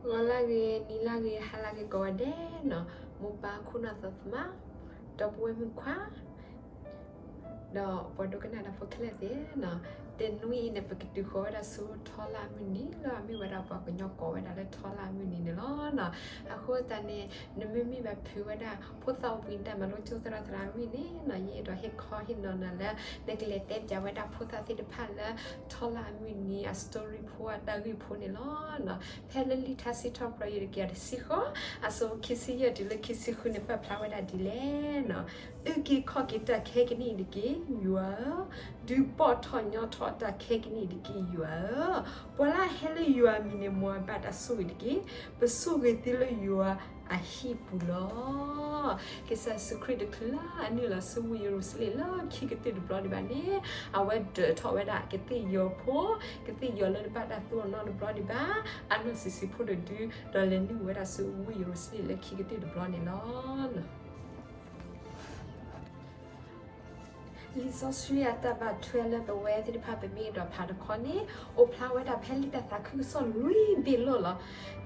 ဂီၤလၢဂ့ၤ, နံၤလၢဂ့ၤ, ဟါလၢဂ့ၤ ကိးဂၤဒဲးနီၤ, မိၢ်ပၢ်ခိၣ်နၢ်သီသမါ, ဒီပုၢ်ဝဲၢ်မုၣ်ခွါ ဒီးပှၤဒိကနၣ်တၢ်ဖိခဲလၢာ်သ့ၣ်နီၤ, တနွံအံၤန့ၣ် ပကတုၤဃီၤဝဲဒၣ်ဆူထီလၢအမုၢ်နံၤ လၢအမ့ၢ်ဝဲဒၣ်ပှၤကညီကိးဝဲဒၣ်လၢထီလၢအမုၢ်နံၤန့ၣ်လီၤ. အဃိသတးန့ၣ် နမ့မ့ၢ်ဘၣ်ဖုးဝဲဒၣ် ဖိသၣ်အိၣ်ဘှံးနံၤတၢ်မၤလိကၠိသရၣ်သရၣ်မုၣ်န့ၣ်နီၤ, ယအဲၣ်ဒိးဟ့ၣ်ခီဟ့ၣ်နီၤနၤလၢ နကလဲၤတဲပၠးဝဲဒၣ်ဖိသၣ်သ့ၣ်တဖၣ်လၢ ထီလၢအမုၢ်နံၤအ story ဖိအတၢ်ဂ့ၢ်ဖိန့ၣ်လီၤ. ဖဲလၢလံာ်ထါစံးထီၣ်ပတြၢၤ ယွၤတကယၤတဆံဃိး အဆၢဖိခံဆံယဲၢ်တုၤလၢခံဆံဃုန့ၣ် ပာ်ဖျါဝဲဒၣ်ဒ်လဲၣ်နီၤ, အုၣ်က့ၤခီၣ်က့ၤတၢ်ခဲကနံၣ်အံၤတက့ၢ် ယွၤဧၢ, ဒုးပိာ်ထီၣ်ညီထီၣ်တၢ်ခဲကနံၣ်အံၤတက့ၢ် ယွၤဧၢ, ပှၤလၢအဟဲလၢယွၤအမံၤန့ၣ် မ်အဘၣ်တၢ်ဆိၣ်ဂ့ၤတက့ၢ်, ပဆိၣ်ဂ့ၤသုလၢယွၤအဟံၣ်ပူၤလီၤ. ကစၢ်ယ့ၣ်ၡူးခရံာ်တချုးလၢအနုာ်လီၤဆူဝ့ၢ်ယရူၤၡလ့ၣ်လၢခံကတၢၢ်တဘျီဒံးဘၣ်န့ၣ်, အဝဲဒၢးထီၣ်ဝဲဒၣ်ကသ့ၣ်ယီၤဖိ, ကသ့ၣ်ယီၤလၢတဘၣ်တၢ်သူအီၤနီတဘျီဒံးဘၣ်, အနီၢ်ဆံးဆံးဖိတဒု, ဒီးလဲၤနုာ်ဝဲဒၣ်ဆူဝ့ၢ်ယရူၤၡလ့ၣ်လၢခံကတၢၢ်တဘျီန့ၣ်လီၤ. လံာ်စီဆှံအတၢ်ဘၣ်ထွဲလၢပဝဲသ့ၣ်တဖၣ်ပမ့ၢ်အဲၣ်ဒိးဖးတခီန့ၣ်, အိၣ်ဖျါဝဲဒၣ်ဖဲလံာ်တၢ်သးခုကစီၣ်လွံၢ်ဘ့ၣ်လိၣ်လီၤ. လံာ်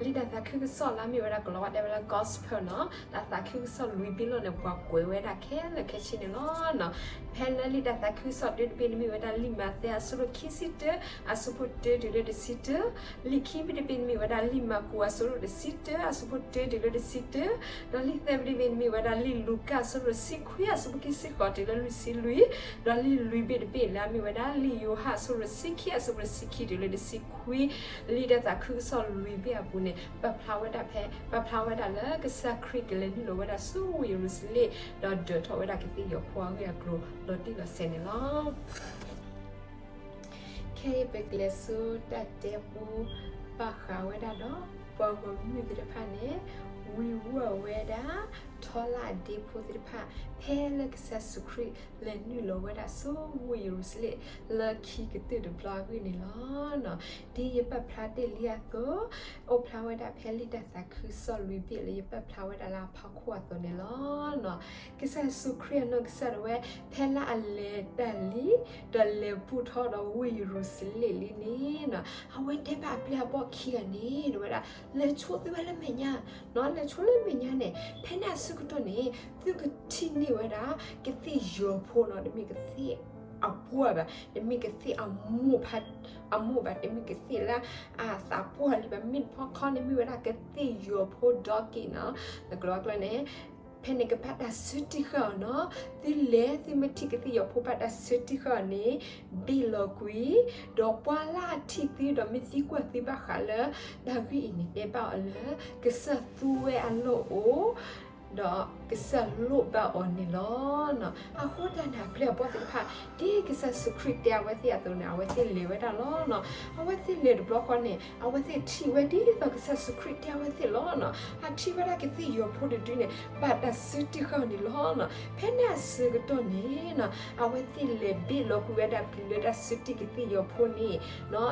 တၢ်သးခုကစီၣ်လၢအမ့ၢ်ဝဲဒၣ် ကလီၤဝါတဲဝဲလၢ gospel နီၤ, တၢ်သးခုကစီၣ်လွံၢ်ဘ့ၣ်လိၣ်န့ၣ် ပှၤကွဲးဝဲဒၣ်ခဲလၢာ်ခဲဆ့န့ၣ်လီၤ. ဖဲလၢလံာ်တၢ်သးခုကစီၣ်တၢတဘ့ၣ်န့ၣ်မ့ၢ်ဝဲဒၣ်လံာ်မးသဲအဆၢဒိၣ်ခံဆံတၢ အဆၢဖိတၢတုၤလၢတဆံတၢ, လံာ်ခံဘ့ၣ်တဘ့ၣ်န့ၣ်မ့ၢ်ဝဲဒၣ်လံာ်မၢကူးအဆၢဒိၣ်တဆံတၢ အဆၢဖိတၢတုၤလၢတဆံတၢ, ဒီးလံာ်သၢဘ့ၣ်တဘ့ၣ်န့ၣ်မ့ၢ်ဝဲဒၣ်လံာ်လူၤကၣ်အဆၢဒိၣ်တဆံခွံ အဆၢဖိခံဆံဃိးတုၤလၢလွံၢ်ဆံလွံၢ်, ဒီးလံာ်လွံၢ်ဘ့ၣ်တဘ့ၣ်လၢအမ့ၢ်ဝဲဒၣ်လံာ်ယိၤဟၣ်အဆၢဒိၣ်တဆံခံ အဆၢဖိတဆံခံတုၤလၢတဆံခွံ, လံာ်တၢ်သးခုကစီၣ်လွံၢ်ဘ့ၣ်အပူၤန့ၣ် ပာ်ဖျါဝဲဒၣ်ဖဲ, ပာ်ဖျါဝဲဒၣ်လၢကစၢ်ခရံာ်ကလဲၤနုာ်လီၤဝဲဒၣ်ဆူဝ့ၢ်ယရူၤၡလ့ၣ် ဒီးဒၢးထီၣ်ဝဲဒၣ်ကသ့ၣ်ယီၤဖိအဂ့ၢ်အကျိၤလီၤတံၢ်လီၤဆဲးန့ၣ်လီၤ. ခဲအံၤပကလဲၤဆူတၢ်တဲပူ ဘၣ်ဃးဝဲဒၣ်ဒီး ပှၤဂီၢ်မုၢ်သ့ၣ်တဖၣ်န့ၣ် ဝံၤဝီၢ်ဝဲဒၣ် ထီလၢအဒ့ဖိသ့ၣ်တဖၣ် ဖဲလၢကစၢ်ယ့ၣ်ၡူးခရံာ်လဲၤနုာ်လီၤဝဲဒၣ်ဆူဝ့ၢ်ယရူၤၡလ့ၣ် လၢခံကတၢၢ်တဘျီအဂ့ၢ်န့ၣ်လီၤ. ဒ်ယပာ်ဖျါတ့ၢ်လံအသိး, အိၣ်ဖျါဝဲဒၣ်ဖဲလံာ်တၢ်သးခုကစီၣ်လွံၢ်ဘ့ၣ်လၢယပာ်ဖျါဝဲဒၣ်လၢအဖီခိၣ်အသိးန့ၣ်လီၤ. ကစၢ်ယ့ၣ်ၡူးခရံာ်အနီၢ်ကစၢ်ဒၣ်ဝဲ ဖဲလၢအလဲၤတၢ်လံ, ဒီးလဲၤဘူၣ်ထီၣ်ဒီးဝ့ၢ်ယရူၤၡလ့ၣ်လံန့ၣ်, အဝဲတဲဘၣ်အပျဲၢ်အဘီၣ်ခံဂၤန့ၣ် တဲဝဲဒၣ်, လဲၤဆိသုဝဲလၢမဲာ်ညါ, လဲၤဆိလၢမဲာ်ညါန့ၣ် ဖဲန့ၣ်အဆၢကတီၢ်န့ၣ် သုကထံၣ်န့ၢ်ဝဲဒၣ် ကသ့ၣ်ယီၤဖိနီၤ, တမ့ၢ်ကသ့ၣ်အပှၢ်ဘၣ်, တမ့ၢ်ကသ့ၣ်အမိၢ်ဖး, အမိၢ်ဘၣ်, တမ့ၢ်ကသ့ၣ်လၢအသးပှၢ်လံဘၣ်, မ့ၢ်တခီန့ၣ်မ့ၢ်ဝဲဒၣ်ကသ့ၣ်ယီၤဖိဒီက့ၢ်နီၤ, လၢကျိၤအကျိၤန့ၣ် ဖဲန့ၣ်ကဘၣ်တၢ်ဆၢတံၢ်ဃာ်အီၤနီၤ, သုလဲၤသုမ့ၢ်ထံၣ်ကသ့ၣ်ယီၤဖိဘၣ်တၢ်ဆၢတံၢ်ဃာ်အီၤန့ၣ် ဘ့ၣ်လီၤကွံာ်, ဒီးပှၤလၢအထံၣ်သုဒီးမ့ၢ်သံကွၢ်သုဘၣ်ဃးလၢ တၢ်ဂ့ၢ်အံၤန့ၣ် တဲဘၣ်အီၤလၢ ကစၢ်သူဝဲအလီၢ်အိၣ် ဒီးကစၢ်လိၣ်ဘၣ်အီၤန့ၣ်လီၤ. အဃိတၢ်န့ၣ် အပျဲၢ်အဘီၣ်သ့ၣ်တဖၣ် ဒ်ကစၢ်ယ့ၣ်ၡူးခရံာ်တဲအဝဲသ့ၣ်အသိးန့ၣ် အဝဲသ့ၣ်လဲၤဝဲဒၣ်လီၤ. အဝဲသ့ၣ်လဲၤတဘျီဃီန့ၣ် အဝဲသ့ၣ်ထံၣ်ဝဲဒ်သိးကစၢ်ယ့ၣ်ၡူးခရံာ်တဲအဝဲသ့ၣ်လီၤ. အထံၣ်ဝဲဒၣ်ကသ့ၣ်ယီၤဖိတဒုန့ၣ် ဘၣ်တၢ်ဆၢတံၢ်ဃာ်အီၤန့ၣ်လီၤ. ဖဲန့ၣ်အဆၢကတီၢ်န့ၣ် အဝဲသ့ၣ်လဲၤဘ့ၣ်လီၤကွံာ်ဝဲဒၣ်ပျံၤလၢတၢ်ဆၢတံၢ်ကသ့ၣ်ယီၤဖိန့ၣ်,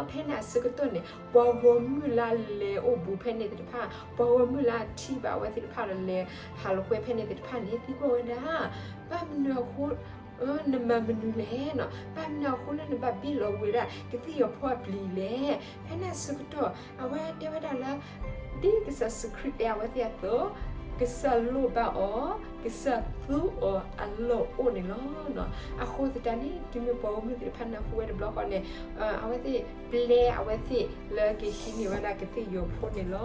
ဖဲန့ၣ်အဆၢကတီၢ်န့ၣ် ပှၤဂီၢ်မုၢ်လၢလဲၤအိၣ်ဘူးဖဲန့ၣ်သ့ၣ်တဖၣ်, ပှၤဂီၢ်မုၢ်လၢအထံၣ်ဘၣ်အဝဲသ့ၣ်တဖၣ်ဒီးလဲၤဟးလိာ်ကွဲဖဲန့ၣ်သ့ၣ်တဖၣ်န့ၣ် သံကွၢ်ဝဲဒၣ်, ဘၣ်မနုၤအဃိ နမၤမနုၤလဲၣ်နီၤ, ဘၣ်မနုၤအဃိလၢနဘၣ်ဘ့ၣ်လီၤဝဲဒၣ် ကသ့ၣ်ယီၤဖိအပျံၤလဲၣ်. ဖဲန့ၣ်အဆၢကတီၢ် အဝဲတဲဝဲဒၣ်လၢ ဒ်ကစၢ်ယ့ၣ်ၡူးခရံာ်တဲအဝဲသ့ၣ်အသိး, ကစၢ်လိၣ်ဘၣ်အီၤ, ကစၢ်သူအီၤအလီၢ်အိၣ်န့ၣ်လီၤ. အဃိသတးန့ၣ် တုၤမ့ၢ်ပှၤဂီၢ်မုၢ်သ့ၣ်တဖၣ်နၢ်ဟူဝဲတဘျီဃီန့ၣ်, အဝဲသ့ၣ်ပျဲအဝဲသ့ၣ်လၢကဟံးန့ၢ်ဝဲဒၣ်ကသ့ၣ်ယီၤဖိန့ၣ်လီၤ.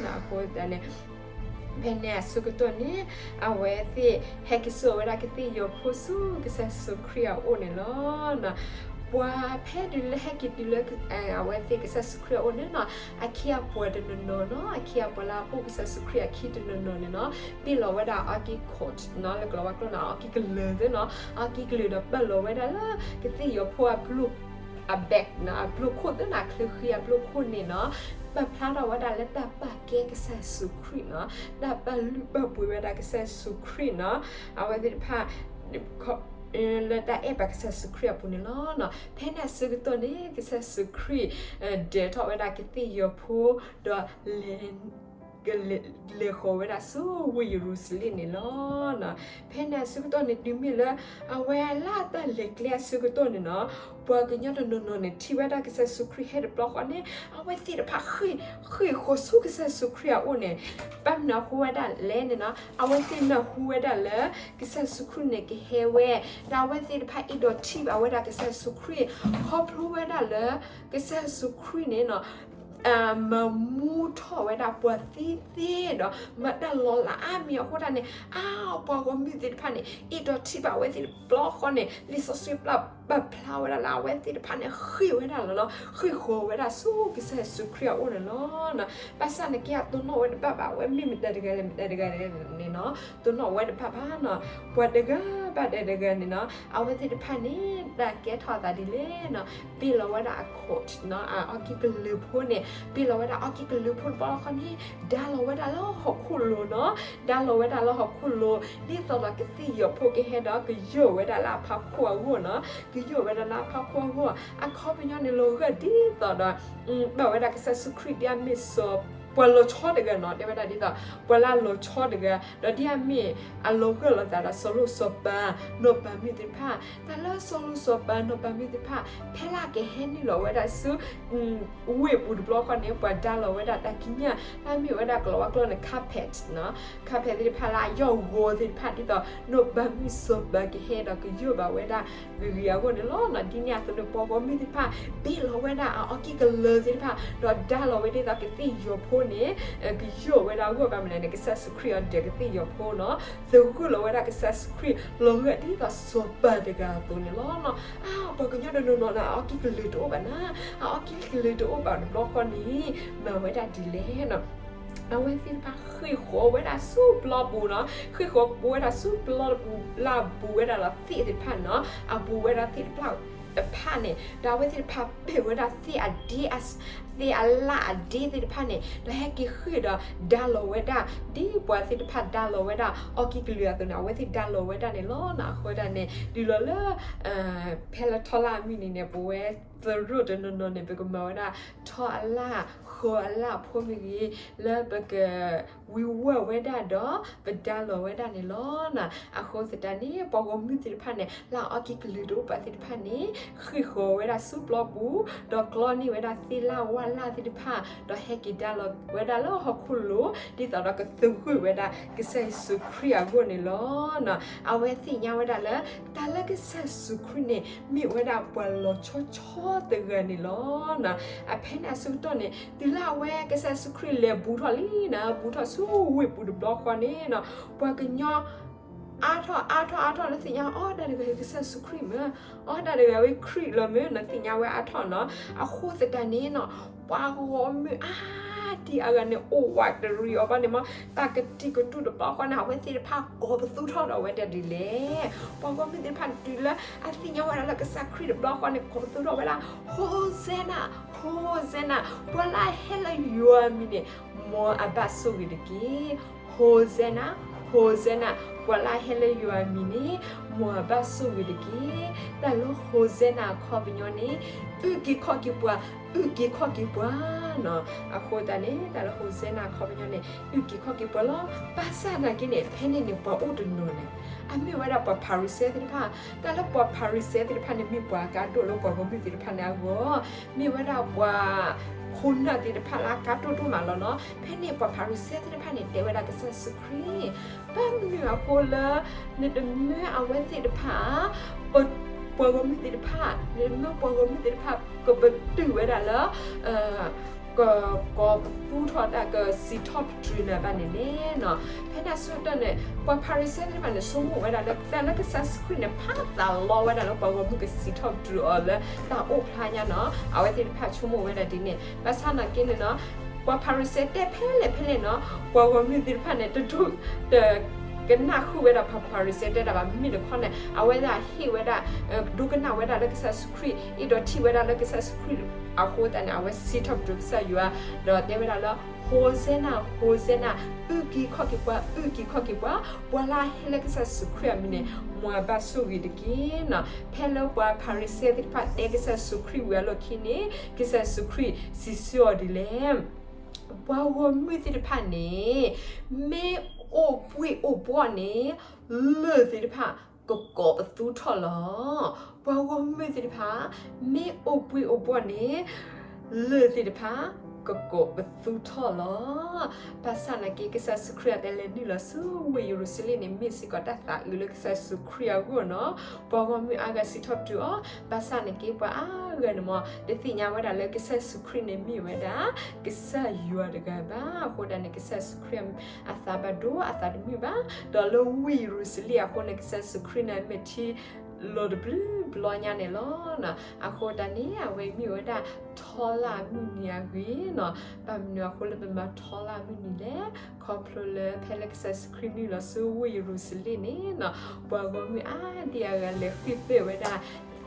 အဃိသတးန့ၣ် ဖဲန့ၣ်အဆၢကတီၢ်န့ၣ် အဝဲသ့ၣ်ဟဲက့ၤစိာ်ဝဲဒၣ်ကသ့ၣ်ယီၤဖိဆူကစၢ်ယ့ၣ်ၡူးခရံာ်အအိၣ်န့ၣ်လီၤ. ပှၤဖဲဒုးလၢဟဲက့ၤတုၤလၢ အဝဲသ့ၣ်ကစၢ်ယ့ၣ်ၡူးခရံာ်အအိၣ်န့ၣ်နီၤ, အခံအပှၤတနီၤနီၤနီၤ, အခံအပှၤလၢအအိၣ်ကစၢ်ယ့ၣ်ၡူးခရံာ်အခံတနီၤနီၤန့ၣ်နီၤ, ဘ့ၣ်လီၤဝဲဒၣ် အီကံ coat နီၤ, လၢကျိၤဝဲကျိၤနီၤ, အီကံကလၢာ်သ့နီၤ, အီကံကလၢာ်ဒီးပာ်လီၤဝဲဒၣ်လၢ ကသ့ၣ်ယီၤဖိအဘျိၣ် အ bag နီၤ, အဘျိၣ်ခိၣ်သ့နီၤ, အချၢဃံအဘျိၣ်ခိၣ်န့ၣ်နီၤ, ပာ်ဖျါထီၣ်ဝဲဒၣ်လၢတၢ်ပာ်ကဲကစၢ်ယ့ၣ်ၡူးခရံာ်နီၤ, တၢ်ပာ်လုၢ်ပာ်ပှ့ၤဝဲဒၣ်ကစၢ်ယ့ၣ်ၡူးခရံာ်နီၤ, အဝဲသ့ၣ်တဖၣ် လၢတၢ်အဲၣ်ဘၣ်ကစၢ်ယ့ၣ်ၡူးခရံာ်အပူၤန့ၣ်လီၤ. ဖဲန့ၣ်အဆၢကတီၢ်န့ၣ် ကစၢ်ယ့ၣ်ၡူးခရံာ် ဒၢးထီၣ်ဝဲဒၣ်ကသ့ၣ်ယီၤဖိ ဒီးလဲၤ ကလဲၤဃီၤဝဲဒၣ်ဆူဝ့ၢ်ယရူၤၡလ့ၣ်န့ၣ်လီၤ. ဖဲန့ၣ်အဆၢကတီၢ်န့ၣ် တုၤမ့ၢ်လၢ အဝဲလၢတၢ်လဲၤကျဲအဆၢကတီၢ်န့ၣ်နီၤ, ပှၤကညီတနီၤနီၤန့ၣ် ထံၣ်ဝဲဒၣ်ကစၢ်ယ့ၣ်ၡူးခရံာ်ဟဲတဘျီဃီန့ၣ် အဝဲသ့ၣ်တဖၣ် ဃ့ၢ်ဃီၤဆူကစၢ်ယ့ၣ်ၡူးခရံာ်အအိၣ်န့ၣ်, ဘၣ်မနုၤအဃိဝဲဒၣ်လဲၣ်န့ၣ်နီၤ, အဝဲသ့ၣ်နၢ်ဟူဝဲဒၣ်လၢ ကစၢ်ယ့ၣ်ၡူးခရံာ်န့ၣ်ကဟဲဝဲ, ဒီးအဝဲသ့ၣ်တဖၣ်အဲၣ်ဒိးထံၣ်ဘၣ်ဝဲဒၣ်ကစၢ်ယ့ၣ်ၡူးခရံာ်, ခီဖျိဝဲဒၣ်လၢ ကစၢ်ယ့ၣ်ၡူးခရံာ်န့ၣ်နီၤ မၤမူထီၣ်ဝဲဒၣ်ပှၤသံသ့ဒီး မၤတၢ်လီၤလးအါမံၤအဃိသတးန့ၣ်, အါ ပှၤဂီၢ်မုၢ်သ့ၣ်တဖၣ်န့ၣ် အဲၣ်ဒိးထံၣ်ဘၣ်ဝဲသ့ၣ်တဘျီဃီန့ၣ် လံာ်စီဆှံပာ်ဖျါဝဲဒၣ်လၢအဝဲသ့ၣ်တဖၣ်န့ၣ် ဃ့ၢ်ဝဲဒၣ်လီၤနီၤ, ဃ့ၢ်ဃီၤဝဲဒၣ်ဆူကစၢ်ယ့ၣ်ၡူးခရံာ်အအိၣ်န့ၣ်လီၤ. ဘၣ်ဆၣ်န့ၣ်က့ အတိၢ်နီၣ်ဝဲတဘၣ်ဘၣ်, အဝဲမ့ၢ်မတၤတဂၤလဲၣ် မတၤတဂၤလဲၣ်န့ၣ်နီၤ, တိၢ်နီၣ်ဝဲတဘၣ်ဘၣ်နီၤ, ပှၤတဂၤဘၣ်တဂၤန့ၣ်နီၤ, အဝဲသ့ၣ်တဖၣ်န့ၣ် တၢ်ကဲထီၣ်အသးဒ်လဲၣ်နီၤ, ပ့ၢ်လီၤဝဲဒၣ်အခိၣ်နီၤ, အအီၣ်ကံၢ်ကလုာ်ဖိန့ၣ် ပ့ၢ်လီၤဝဲဒၣ်အီၣ်ကံၢ်ကလုာ်ဖိတဘျီဃီန့ၣ် ဒါလီၤဝဲဒၣ်လၢဟီၣ်ခိၣ်လိၤနီၤ, ဒါလီၤဝဲဒၣ်လၢဟီၣ်ခိၣ်လိၤ ဒ်သိးဒီးကသ့ၣ်ယီၤဖိကဟဲဒီးကယိာ်ဝဲဒၣ်လၢအဖီခိၣ်အဂီၢ်နီၤ, ကယိာ်ဝဲဒၣ်လၢအဖီခိၣ်အဂီၢ်, အခီပညီန့ၣ်လီၤဂာ်ဒ်သိးဒီး ဘၣ်ဝဲဒၣ်ကစၢ်ယ့ၣ်ၡူးခရံာ်ဒ်အမ့ၢ်စီၤ ပှၤလီၤဆီတဂၤနီၤ, တဲဝဲဒၣ်ဒ်သိး ပှၤလၢအလီၤဆီတဂၤ, ဒီးဒ်အမ့ၢ် အလီၤဂာ်လိာ်သးဒီးစီၤလိၣ်စီၤပၤ နီၢ်ပၤမုၣ်သ့ၣ်တဖၣ်, တၢ်လၢစီၤလိၣ်စီၤပၤ နီၢ်ပၤမုၣ်သ့ၣ်တဖၣ် ဖဲလၢအကဟဲနုာ်လီၤဝဲဒၣ်ဆူ ဝ့ၢ်ပူၤတဘျီဃီန့ၣ် ပှၤဒါလီၤဝဲဒၣ်တၢ်ကံးညာ် လၢအမ့ၢ်ဝဲဒၣ်ကလီၤဝါကျိာ်န့ၣ် carpet နီၤ, carpet သ့ၣ်တဖၣ်လၢအယီၢ်ဂီၤသ့ၣ်တဖၣ် ဒ်သိး နီၢ်ပၤမုၣ်စီၤပၤကဟဲဒီးကယိာ်ဘၣ်ဝဲဒၣ်ဂ့ၤဂ့ၤအဂီၢ်န့ၣ်လီၤ. ဒ်န့ၣ်အသိးန့ၣ် ပှၤဂီၢ်မုၢ်သ့ၣ်တဖၣ် ပ့ၢ်လီၤဝဲဒၣ်အအီၣ်ကံၢ်ကလုာ်သ့ၣ်တဖၣ် ဒီးဒါလီၤဝဲဒ်သိးကသ့ၣ်ယီၤဖိန့ၣ် ကယိာ်ဝဲဒၣ်အဂီၢ် ဘၣ်မနုၤလဲၣ်န့ၣ် ကစၢ်ယ့ၣ်ၡူးခရံာ်အီၤဒီးကသ့ၣ်ယီၤဖိနီၤ, သဂၢၢ်လီၤဝဲဒၣ်ကစၢ်ယ့ၣ်ၡူးခရံာ် လီၤဂာ်ဒ်သိးစီၤပၤတဂၤအသိးန့ၣ်လီၤ. အါ ပှၤကညီတနီၤနီၤန့ၣ် အအီၣ်ကံၢ်ကလုာ်တအိၣ်ဘၣ်နၤ, အအီၣ်ကံၢ်ကလုာ်တအိၣ်ဘၣ်တဘျီဃီန့ၣ် မၤဝဲဒၣ်ဒ်လဲၣ်နီၤ, အဝဲသ့ၣ်တဖၣ်ဃ့ၢ်ဃီၤဝဲဒၣ်ဆူပျီပူၤနီၤ, ဃ့ၢ်ဃီၤဝဲဒၣ်ဆူပျီပူၤ လၢအဘူးဝဲဒၣ်လီၤသ့ၣ်သ့ၣ်တဖၣ်နီၤ, အဘူးဝဲဒၣ်သ့ၣ်တဖၣ်တဖၣ်န့ၣ် ဒီးအဝဲသ့ၣ်တဖၣ်ပ့ၢ်ဝဲဒၣ်သ့ၣ်အဒ့ သ့ၣ်အလၣ်အဒ့သ့ၣ်တဖၣ်န့ၣ် ဒီးဟဲက့ၤဃ့ၢ်ဒီးဒါလီၤဝဲဒၣ် ဒ်ပှၤသ့ၣ်တဖၣ်ဒါလီၤဝဲဒၣ်အီၣ်ကံၢ်ကလုာ်အသိးန့ၣ် အဝဲသ့ၣ်ဒါလီၤဝဲဒၣ်န့ၣ်လီၤနီၤ. အဃိဒၣ်န့ၣ် ဒ်လီၤလၢ ဖဲလၢထီလၢအမုၢ်နံၤန့ၣ် ပဝဲသရိာ်တနီၤနီၤန့ၣ် ပကမၤဝဲဒၣ်ထီအလၣ် ဃီၤအလၣ်ဖိမ့ၢ်ဂ့ၤ လၢပက ဝံၤဝီၢ်ဝဲဒၣ်ဒီး ပဒါလီၤဝဲဒၣ်န့ၣ်လီၤနီၤ. အဃိသတးန့ၣ် ပှၤဂီၢ်မုၢ်သ့ၣ်တဖၣ်န့ၣ် လၢအအီၣ်ကံၢ်ကလုာ်တအိၣ်ဘၣ်သ့ၣ်တဖၣ်န့ၣ် ဃ့ၢ်ဃီၤဝဲဒၣ်ဆူပျီပူၤ ဒီးကျီန့ၢ်ဝဲဒၣ်သ့ၣ်လၣ်ဝၣ်လၣ်သ့ၣ်တဖၣ် ဒီးဟဲက့ၤဒါလီၤဝဲဒၣ်လၢဟီၣ်ခိၣ်လိၤ ဒ်သိးဒီးကသဂၢၢ်ဝဲဒၣ်ကစၢ်ယ့ၣ်ၡူးခရံာ်အဂီၢ်န့ၣ်လီၤနီၤ. အဝဲသ့ၣ်ညါဝဲဒၣ်လၢ တၢ်လၢကစၢ်ယ့ၣ်ၡူးခရံာ်န့ၣ် မ့ၢ်ဝဲဒၣ်ပှၤလီၤဆီဆီတဂၤန့ၣ်လီၤနီၤ. အဖဲန့ၣ်အဆၢကတီၢ်န့ၣ် တုၤလၢအဝဲကစၢ်ယ့ၣ်ၡူးခရံာ်လဲၤဘူးထီၣ်လံနီၤ, ဘူးထီၣ်ဆူဝ့ၢ်ပူၤတဘျီဃီန့ၣ်နီၤ, ပှၤကညီ အါထီၣ်အါထီၣ်အါထီၣ်လၢသ့ၣ်ညါ အီ တၢ်တဂၤအံၤကစၢ်ယ့ၣ်ၡူးခရံာ်မ့ၢ်, အီ တၢ်တဂၤဝဲခရံာ်လီၤမ့ၢ်နီၤ သ့ၣ်ညါဝဲအါထီၣ်နီၤ. အဃိသတးန့ၣ်နီၤ ပှၤဂီၢ်မုၢ်အါဒံအါဂၤန့ၣ် အိၣ်ဝးတရံးအီၤဘၣ်န့ၣ်မ့ၢ် တၢ်ကတံာ်ကတူာ်တဘျီဃီန့ၣ် အဝဲသ့ၣ်တဖၣ်ကိးပသူထီၣ်ဒီးဝဲဒၣ်ဒ်လဲၣ်. ပှၤဂီၢ်မုၢ်သ့ၣ်တဖၣ်န့ၣ် တုၤလၢအသ့ၣ်ညါဝဲဒၣ်လၢကစၢ်ခရံာ်တဘျီဃီန့ၣ် ကိးပသူထီၣ်ဝဲဒၣ် Hosanna, Hosanna, ပှၤလၢအဟဲလၢယွၤအမံၤန့ၣ် မ်အဘၣ်ဆိၣ်ဂ့ၤတက့ၢ်. Hosanna, Hosanna, ပှၤလၢအဟဲလၢယွၤအမံၤန့ၣ် မ်အဘၣ်ဆိၣ်ဂ့ၤတက့ၢ်. တၢ်လၢ Hosanna အခီပညီန့ၣ် အုၣ်က့ၤခီၣ်က့ၤပှၤ, အုၣ်က့ၤခီၣ်က့ၤပှၤနီၤ. အဃိသတးန့ၣ် တၢ်လၢ Hosanna အခီပညီန့ၣ် အုၣ်က့ၤခီၣ်က့ၤပှၤလီၤ. ဘၣ်ဆၣ်သနာ်က့န့ၣ် ဖဲန့ၣ်န့ၣ် ပှၤအိၣ်တနီၤန့ၣ် အမ့ၢ်ဝဲဒၣ်ပှၤဖၤရံၤၡဲသ့ၣ်တဖၣ်, တၢ်လၢပှၤဖၤရံၤၡဲသ့ၣ်တဖၣ်န့ၣ် မ့ၢ်ပှၤအကါဒိၣ်လၢပှၤဂီၢ်မုၢ်သ့ၣ်တဖၣ်န့ၣ်အဂီၢ်, မ့ၢ်ဝဲဒၣ်ပှၤခိၣ်နၢ်သ့ၣ်တဖၣ်လၢအကါဒိၣ်ဒိၣ်မးလီၤနီၤ. ဖဲန့ၣ်ပှၤဖၤရံၤၡဲသ့ၣ်တဖၣ်န့ၣ် တဲဝဲဒၣ်ကစၢ်ယ့ၣ်ၡူးခရံာ်, ဘၣ်မနုၤအဃိလၢ နတမၢအဝဲသ့ၣ်တဖၣ် ပှၤဂီၢ်မုၢ်သ့ၣ်တဖၣ်, နတမၢပှၤဂီၢ်မုၢ်သ့ၣ်တဖၣ် ကပတုာ်ဝဲဒၣ်လၢ ကကိးပသူထီၣ်တၢ် ကစံးထီၣ်ပတြၢၤနၤဘၣ်န့ၣ်လဲၣ်နီၤ. ဖဲန့ၣ်အဆၢကတီၢ်န့ၣ် ပှၤဖၤရံၤၡဲသ့ၣ်တဖၣ်န့ၣ် ဆိကမိၣ်ဝဲဒၣ်လၢ တၢ်လၢကစၢ်ယ့ၣ်ၡူးခရံာ်န့ၣ် ဖးသးလီဝဲဒၣ်လၢပှၤဂီၢ်မုၢ်ကစံးထီၣ်ပတြၢၤအီၤလၢတၢ်အိၣ်ဖျါညါနီၤ. အဝဲသ့ၣ်တဖၣ်ဆိကမိၣ်ဝဲဒၣ်ဒ်န့ၣ်. ဘၣ်ဆၣ်သနာ်က့န့ၣ်နီၤ ပှၤဖၤရံၤၡဲတဲဖဲလဲၣ်ဖဲလဲၣ်နီၤ ပှၤဂီၢ်မုၢ်သ့ၣ်တဖၣ်န့ၣ် တဒိ တကနၣ်ဃုာ်ဝဲဒၣ်ပှၤဖၤရံၤၡဲတဲတၢ်ဘၣ်. မ့မ့ၢ်တခီန့ၣ် အဝဲဒၣ်ဟ့ၣ်ဝဲဒၣ် ဒိကနၣ်ဝဲဒၣ်လၢကစၢ်ယ့ၣ်ၡူးခရံာ် အဲၣ်ဒိးထံၣ်ဝဲဒၣ်လၢကစၢ်ယ့ၣ်ၡူးခရံာ်အဃိသတးန့ၣ် အဝဲစံးထီၣ်ပတြၢၤကစၢ်ယွၤ ဒီးတဲဝဲဒၣ်လၢ Hosanna, Hosanna, အုၣ်က့ၤခီၣ်က့ၤပှၤ, အုၣ်က့ၤခီၣ်က့ၤပှၤ, ပှၤလၢအဟဲလၢကစၢ်ယ့ၣ်ၡူးခရံာ်အမံၤန့ၣ် မ်အဘၣ်ဆိၣ်ဂ့ၤတက့ၢ်နီၤ. ဖဲလၢပှၤဖၤရံၤၡဲသ့ၣ်တဖၣ်တဲကစၢ်ယ့ၣ်ၡူးခရံာ်ဝံၤအလီၢ်ခံန့ၣ် ကစၢ်ယ့ၣ်ၡူးခရံာ်စံးဆၢအီၤဒ်လဲၣ်. ပှၤဂီၢ်မုၢ်သ့ၣ်တဖၣ်န့ၣ် မ့ၢ်အိၣ်ဘှံးအိၣ်ဘှီၣ်န့ၣ် လၢၢ်သ့ၣ်တဖၣ် ကကိးပသူထီၣ်လီၤ. ပှၤဂီၢ်မုၢ်သ့ၣ်တဖၣ် မ့ၢ်အိၣ်ဘှံးအိၣ်ဘှီၣ်န့ၣ် လၢၢ်သ့ၣ်တဖၣ် ကကိးပသူထီၣ်လီၤ. ဘၣ်ဆၣ်နာ်က့ ကစၢ်ယ့ၣ်ၡူးခရံာ်အတၢ်လဲၤနုာ်လီၤဆူဝ့ၢ်ယရူၤၡလ့ၣ်န့ၣ် မ့ၢ်စ့ၢ်ကီးတၢ်သးအုးလၢကစၢ်ယ့ၣ်ၡူးခရံာ်အဂီၢ်နီၤ. ပှၤဂီၢ်မုၢ်အါဂၤစံးထီၣ်ပတြၢၤအီၤ, ဘၣ်ဆၣ်နာ်က့ ပှၤအါဂၤန့ၣ်မ့ၢ် တသ့ၣ်ညါဝဲဒၣ်လၢကစၢ်ယ့ၣ်ၡူးခရံာ်န့ၣ်မ့ၢ်ဝဲဒၣ် ကစၢ်ယွၤတဂၤဘၣ်. အဃိဒၣ်န့ၣ် ကစၢ်ယ့ၣ်ၡူးခရံာ်အသးဘၣ်ဒိ အသးတမုာ်ဘၣ်. ဒီးလၢဝ့ၢ်ယရူၤၡလ့ၣ်အဃိန့ၣ် ကစၢ်ယ့ၣ်ၡူးခရံာ်န့ၣ် မဲာ်ထံလီၤတဘျုးဘျီညါန့ၣ်လီၤ. အဃိတၢ်န့ၣ် အဝဲမ့ၢ်ဝဲဒၣ်ထီလၢ်မုၢ်နံၤအဂ့ၢ်နီၤ. ဘၣ်မနုၤအဃိလၢပမၤထီလၢ်မုၢ်နံၤလဲၣ်. ခီဖျိလၢဖဲလၢကစၢ်ယ့ၣ်ၡူးခရံာ်နုာ်လီၤဆူဝ့ၢ်ယရူၤၡလ့ၣ်န့ၣ်နီၤ, ပှၤဂီၢ်မုၢ်အါဒံအါဂၤလဲၤဃ့ၢ်ပၢၢ်ဝဲဒၣ်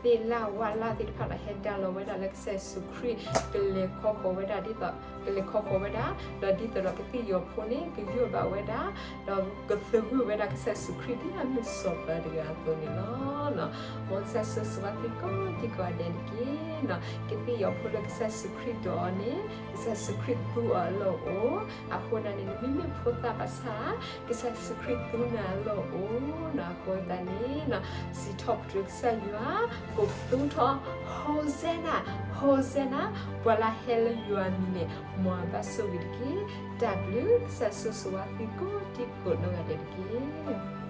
သ့ၣ်လၣ်ဝၣ်လၣ်သ့ၣ်တဖၣ်ဒီး ဟဲဒါလီၤဝဲဒၣ်လၢကစၢ်ယ့ၣ်ၡူးခရံာ် ကလဲၤခီဃီၤဝဲဒၣ်ဒ်သိး ကလဲၤခီဃီၤဝဲဒၣ် ဒီးဒ်သိးဒီးကသ့ၣ်ယီၤဖိန့ၣ် ကယိၣ်ဘၣ်ဝဲဒၣ် ဒီးကသဂၢၢ်ဝဲဒၣ်ကစၢ်ယ့ၣ်ၡူးခရံာ်ဒ်အမ့ၢ်စီၤပၤတဂၤအသိးန့ၣ်လီၤ. မ်ကစၢ်ယွၤဆိၣ်ဂ့ၤသုကိးဒံကိးဂၤဒဲးတက့ၢ်နီၤ. ကသ့ၣ်ယီၤဖိလၢကစၢ်ယ့ၣ်ၡူးခရံာ်ဒိးအီၤန့ၣ် ကစၢ်ယ့ၣ်ၡူးခရံာ်သူအီၤအလီၢ်အိၣ်. အဃိဒၣ်န့ၣ် နမ့မ့ၢ်ဖိသၣ်ဘၣ်ဆၣ် ကစၢ်ယ့ၣ်ၡူးခရံာ်သူနၤအလီၢ်အိၣ်နီၤ. အဃိသတးန့ၣ်နီၤ စံးထီၣ်ပတြၢၤကစၢ်ယွၤ ကိးပသူထီၣ် ဟိၣ်စဲနၤ ဟိၣ်စဲနၤ, ပှၤလၢဟဲလၢယွၤအမံၤန့ၣ် မ်အဘၣ်ဆိၣ်ဂ့ၤတက့ၢ်. တၢ်ဘျုး ကစၢ်ယွၤဆိၣ်ဂ့ၤသုကိးဒံကိးဂၤဒဲးတက့ၢ်.